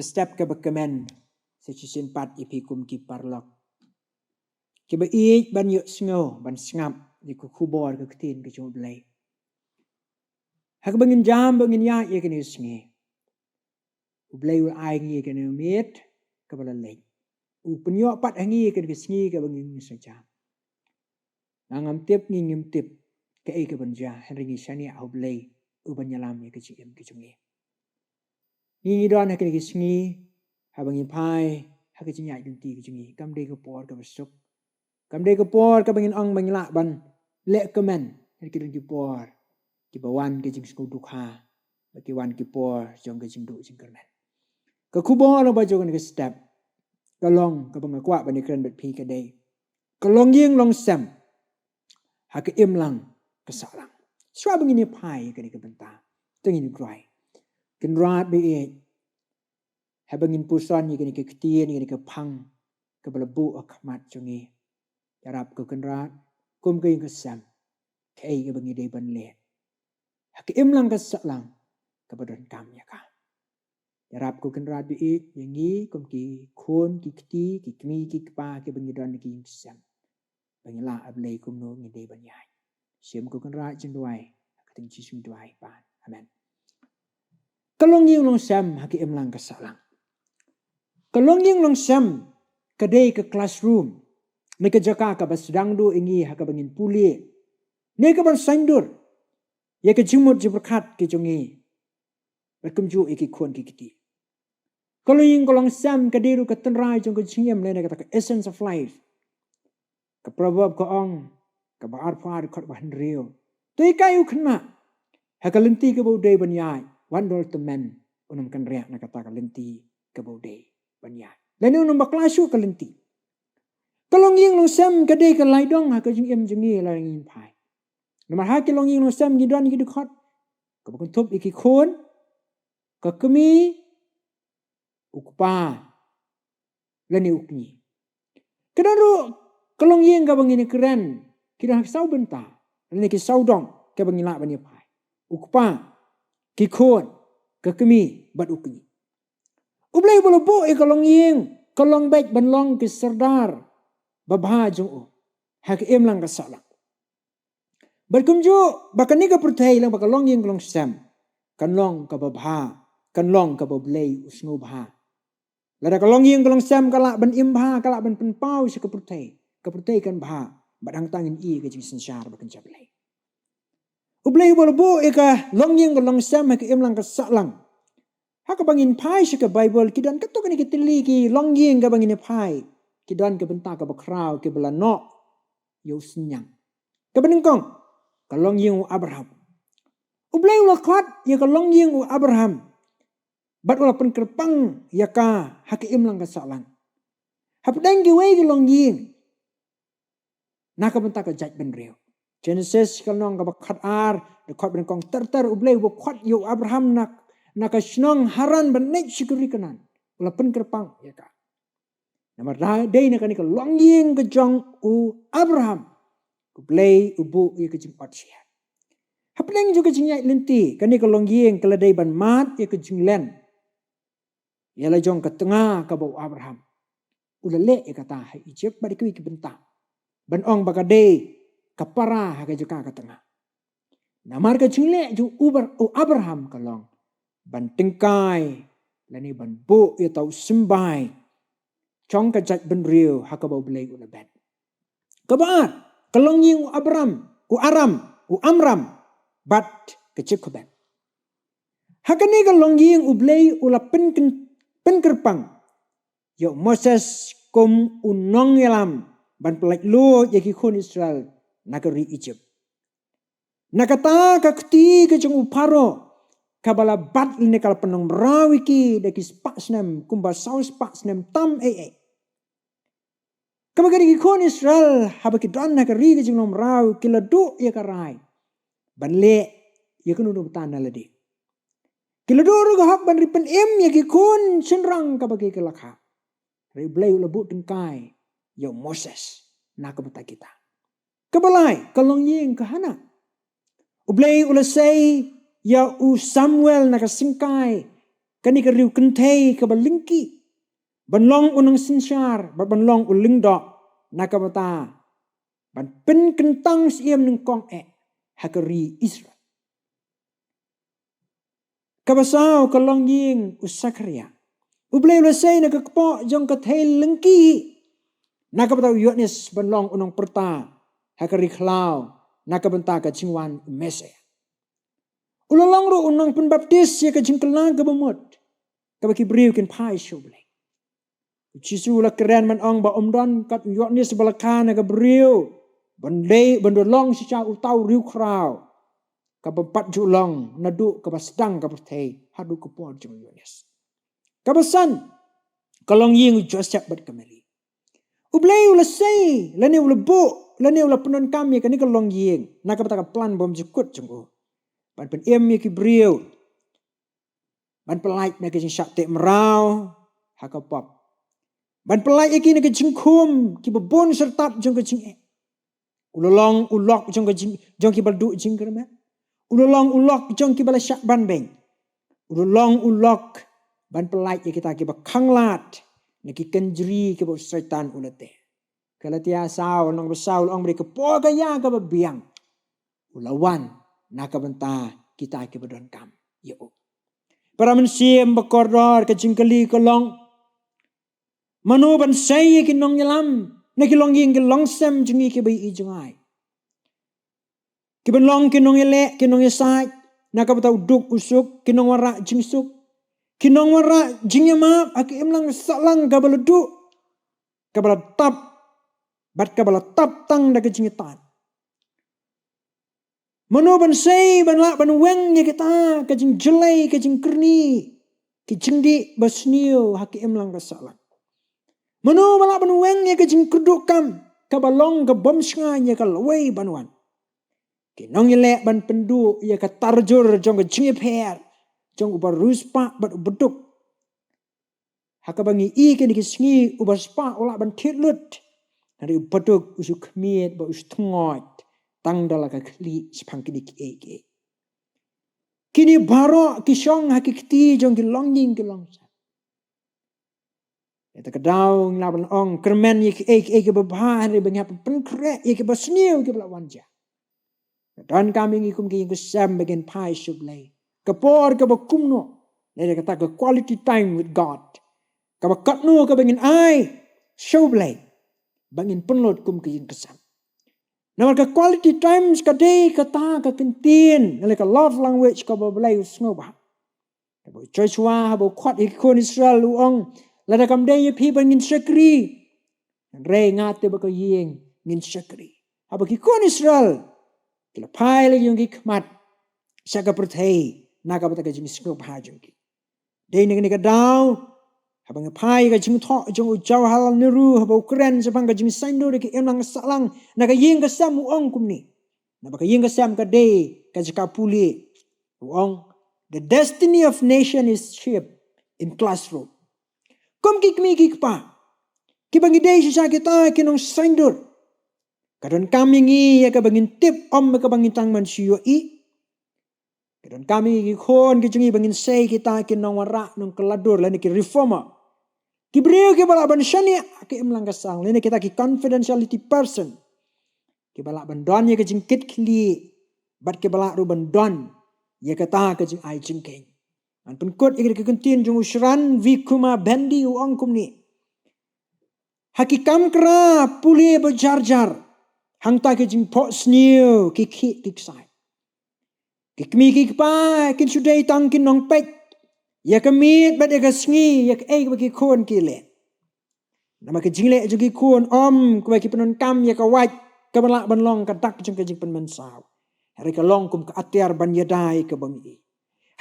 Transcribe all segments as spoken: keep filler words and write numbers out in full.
Step kaba kmen, sa shisien pat ïa phi kum ki paralok kiba ïeit ban ïohsngew, ban sngap ïa ka khubor ka ktien ka jong U Blei. Ha kaba ngin jam, ba ngin ïaid ïa kane ka sngi, U Blei u la ai ngi ïa kane ka miet kaba la leit. U pynïoh pat ha ngi ïa kane ka sngi kaba ngin sa jam. Nga ngam tip, ngi ngim tip kaei kaban jia, hynrei ngi shaniah ha U Blei uban ïalam ïa ka jingim ka jong ngi. Ngi ngi don ha kane ka sngi, haba ngi phai ha ka jingïaid lynti ka jong ngi, kam dei ka por kaba suk. Kam dei ka por kaba ngin ong ba ngi lah ban leh kmen, hynrei ki don ki por kiba wan ka jingsngewdukha, bad ki wan ki por jong ka jingduh jingkyrmen. Ka khubor ba jong kane ka step ka long, kaba nga kwah ban ïakren bad phi, ka dei ka longïing longsem ha ka imlang ka sahlang. Shuwa ba ngin ïa phai ïa kane ka bynta, to ngin duwai. Kynrad ba ïeit, haba ngin puson ïa kane ka ktien, ïa kane ka phang kaba la buh ha khmat jong ngi, ïarap ko Kynrad, kum ka ïing ka sem, kaei kaba ngi dei ban leh ha ka imlang ka sahlang kaba donkam ïa ka. Ïarap ko Kynrad ba ïeit ïa ngi kum ki khun ki kti, ki kmie ki kpa kiba ngi don ha ka ïing ka sem, ba ngin lah, A Blei, kumno ngi dei ban ïaid. Shim ko Kynrad jingduwai, ha ka kyrteng Jisu ngi duwai pat. Amen. Ka longïing longsem ha ka imlang ka sahlang. Ka longïing longsem ka dei ka classroom, ne ka jaka kaba sdang duh ïa ngi ha kaba ngin pule, ne kaban saiñdur ïa ka jingmut jingpyrkhat ka jong ngi, bad kumjuh ïa ki khun ki kti. Ka longïing ka longsem ka dei ruh ka tynrai jong ka jingim, lane kata ka essence of life, ka proverb ka ong, kaba arphew ar, dkhot ba hynriew: To ïa kaei u khynnah ha ka lynti kaba u dei ban ïaid, wat nym dol tymmen, un ym kynriah na kata ka lynti kaba u dei ban ïaid, lane un ym bakla shuh ka lynti. Ka longïing longsem ka dei ka laidong ha ka jingim jong ngi lada ngin phai. Namar ha ki longïing longsem ngi don ïa ki dkhot kaba kynthup ïa ki khun, ka kmie, u kpa, lane u kñi. Ki don ruh ka longïing kaba ngin ïa kren, ki don ha ki saw bynta, lane ki saw dong kaba ngi lah ban ïa phai: u kpa, ki khun, ka kmie, bad u kñi. U Blei uba la buh ïa ka longïing ka long beit ban long ki sordar babha jong u ha ka imlang ka sahlang. Bad kumjuh ba kane ka pyrthei, lane ba ka longïing ka longsem, kan long kaba bha, kan long kaba U Blei u sngewbha. Lada ka longïing ka longsem ka lah ban im bha, ka lah ban pynpaw sha ka pyrthei, ka pyrthei kan bha, bad hangta ngin ïoh ïa ka jingsynshar ba kynja Blei. U Blei uba la buh ïa ka longïing ka longsem ha ka imlang ka sahlang. Ha kaba ngin phai sha ka Baibl, ki don katto katne ki tylli ki longïing kaba ngin ïa phai, ki don ka bynta kaba khraw, kiba la noh ïa u synñiang. Kaba nyngkong, ka longïing u Abraham. U Blei u la khot ïa ka longïing u Abraham, bad u la pynkyrpang ïa ka ha ka imlang ka sahlang. Hapdeng kiwei ki longïing, na ka bynta ka jaitbynriew. Genesis ka lynnong kaba khatar, dkhot ba nyngkong ter ter, U Blei uba khot ïa u Abraham na, na ka shnong Haran ban leit sha ka ri Kanaan, u la pynkyrpang ïa ka. Namar da dei na kane ka longïing ka jong u Abraham, U Blei u buh ïa ka jingotsyiar. Hapdeng jong ka jingïaid lynti, kane ka longïing ka la dei ban mad ïa ka jinglen ïa la jong ka tnga kaba u Abraham u la leh ïa kata ha Ijipt, bad kiwei ki bynta, ban ong ba ka dei ka para ha ka jaka ka tnga. Namar ka jingleh jong u Bar-, u Abraham ka long ban tyngkai, lane ban buh ïa uta u symbai jong ka jaitbynriew ha kaba U Blei u la bet. Kaba ar, ka longïing u Abram, u Aram, u Amram, bad ka Jekobed. Ha kane ka longïing U Blei u la pyn-, pynkyrpang ïa u Moses kum u nongïalam ban pyllait luid ïa ki khun Israel na ka ri Ijipt. Na kata ka kti ka jong u Pharaoh, kaba la bat lane ka la pynlong mraw ïa ki da ki spah snem, kumba saw spah snem tam ei ei. Kaba kane ki khun Israel, haba ki don ha ka ri ka jinglong mraw, ki la duh ïa ka rai ban leh ïa kano kano bynta na lade. Ki la duh ruh ka hok ban ri pynim ïa ki khun shynrang kaba ki la kha. Hynrei U Blei u la buh tyngkai ïa u Moses na ka bynta kita. Kaba lai, ka longïing ka Hana. U Blei u la sei ïa u Samuel na ka syngkai kane ka riew kynthei kaba lyngkih ban long u nongsynshar bad ban long u lyngdoh, na ka bynta ban pynkyntang siem nyngkong eh ha ka ri Israel. Kaba saw, ka longïing u Sakhariah. U Blei u la sei na ka kpoh jong ka thei lyngkih, na ka bynta u Ïoannis ban long u nongpyrta ha ka ri khlaw na ka bynta ka jingwan u Messaïah. U la long ruh u nongpynbaptis ïa ka jingkylla kaba mut, kaba ki briew kin phai sha U Blei. U Jisu u la kren ban ong ba ym don kat u Ïoannis ba la kha na ka briew ban leh, ban da long shisha uta u riewkhraw kaba pat ju long naduh kaba sdang ka pyrthei haduh ka por jong u Ïoannis. Kaba san, ka longïing u Joseph bad ka Mary. U Blei u la sei, lane u la buh, lane u la pyndonkam ïa kane ka longïing na ka bynta ka plan bymjukut jong u, ban pynim ïa ki briew ban pyllait na ka jingshah teh mraw ha ka pop, ban pyllait ïa ki na ka jingkhum kiba bun syrtap jong ka jingeh. U la long u lok jong ka jing, jong kiba la duh jingkyrmen. U la long u lok jong kiba la shah ban beiñ. U la long u lok ban pyllait ïa kita kiba khanglad na ki kynjri kiba u Soitan u la teh. Galatia saw, lynnong ba saw, u la ong ba dei ka por ka ïa kaba biang u la wan na ka bynta kita kiba donkam ïa u. Para mynsiem ba kordor, ka jingkylli ka long, mano ban sei ïa ki nongïalam na ki longïing ki longsem jong ngi kiba ïeit jong ngi, kiban long ki nongïaleh, ki nongïasaid na ka bynta u duk u suk, ki nongwanrah jingsuk, ki nongwanrah jingïamap ha ka imlang sahlang kaba la duh, kaba la tap, bad kaba la tap tang da ka jingïatad? Mano ban sei, ban lah ban weng ïa kita, ka jingjyllei, ka jingkyrni, ki jingdih basniew ha ka imlang ka sahlang? Mano ba lah ban weng ïa ka jingkyrduh kam kaba long ka bym shngaiñ ïa ka lawei ban wan? Ki nongïaleh ban pynduh ïa ka tarjur jong ka jingïapher jong uba riewspah bad uba duk. Ha kaba ngi i kine ki sngi, uba spah u lah ban thied lut, hynrei uba duk u shu khmied bad u shu tngoit tang da la ka khlieh shaphang kine kiei kiei. Kine baroh ki shong ha ki kti jong ki longïing ki longsem. Ïa kata ka daw ngi lah ban ong, kyrmen ïa kiei kiei kiba bha, hynrei ba ngi hap ban pynkhreh ïa kiba sniew kiba la wan jia. Donkam ïa ngi kum ki ïing ki sem ba ngin phai sha U Blei. Ka por kaba kumno, lane kata ka quality time with God, kaba katno kaba ngin ai sha U Blei ba ngin pynlut kum ki ïing ki sem? Namar ka quality times ka dei kata ka kyntien, lane ka love language kaba U Blei u sngewbha. Haba u Joshua, haba u khot ïa ki khun Israel, u ong, lada kam dei ïa phi ba ngin shakri, hynrei nga te bad ka ïing ngin shakri. Haba ki khun Israel ki la phai la ïong ki khmat sha ka pyrthei na ka bynta ka jingsngewbha jong ki. Dei na kane ka daw, haba ngi phai ka jingthoh jong u Jawaharlal Nehru, haba u kren shaphang ka jingsaiñdur ïa ka imlang sahlang na ka ïing ka sem, u ong kumne. Naba ka ïing ka sem ka dei ka jaka pule. U ong, "The destiny of nation is shaped in classroom." Kum ki kmie ki kpa, kiba ngi dei shisha kita ki nongsaiñdur, ka donkam ïa ngi ïa kaba ngin tip, ym ïa kaba ngin tang ban shu ïohi. Ka donkam ïa ki khun ki jong ngi ba ngin sei kita ki nongwanrah, nongkylla dur, lane ki reformer, ki briew kiba lah ban shaniah ha ka imlang ka sahlang, lane kita ki confidentiality person, kiba lah ban don ïa ka jingkitkhlieh, bad kiba lah ruh ban don ïa kata ka jingai jingkheiñ. Ngan pynkut ïa ka kyntien jong u Shravan V Kumar Bhande, u ong kumne: Ha ki kam kra pule ba jar jar, hangta ki jingphohsniew ki khih ki ksai. Ki kmie ki kpa kin shu dei tang ki nongpeit ïa ka miet bad ïa ka sngi ïa kaei kaba ki khun ki leh. Namar ka jingleh jong ki khun ym kaba ki pyndonkam ïa ka wait kaba lah ban long ka dak jong ka jingpynmynsaw, hynrei ka long kum ka atiar ban ïada ïa ka bym ïeit.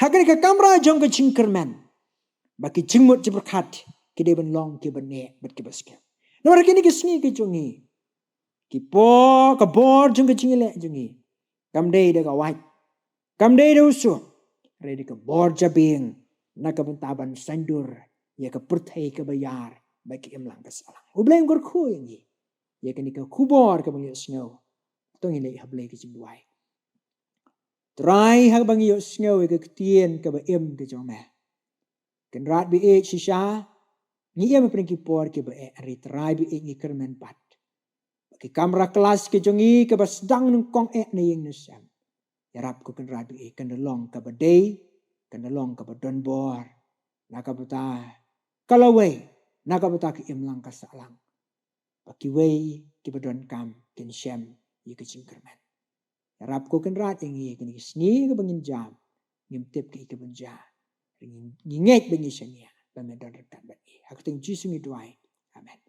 Ha kane ka kamra jong ka jingkyrmen, ba ki jingmut jingpyrkhat ki dei ban long kiba neh bad kiba skhem. Namar kine ki sngi ki jong ngi, ki por, ka bor jong ka jingïaleh jong ngi kam dei da ka wait, kam dei da u suk, hynrei dei ka bor jabieng na ka bynta ban saiñdur ïa ka pyrthei kaba ïar bad ka imlang ka sahlang. U Blei un kyrkhu ïa ngi ïa kane ka khubor kaba ngi ïohsngew. To ngin leit ha U Blei ka jingduwai. Trai, haba ngi ïohsngew ïa ka ktien kaba im ka jong me, Kynrad baieit shisha, ngi ïa ma pyrshah ki por kiba eh, hynrei Trai baieit ngi kyrmen pat. Ba ki kamra klas ki jong ngi kiba sdang nyngkong eh na ïing na sem. Ïarap ko Kynrad baieit kan da long kaba dei, kan da long kaba don bor. Na ka bynta ka lawei, na ka bynta ka imlang ka sahlang. Ba kiwei kiba donkam kin shem ïa ka jingkyrmen. Ïarap ko Kynrad ïa ngi kane ka sngi kaba ngin jam. Ngim tip kaei kaban jia. Ngi, ngi ngeit ba ngi shaniah ba me don ryngkat bad ngi. Ha ka kyrteng Jisu ngi duwai. Amen.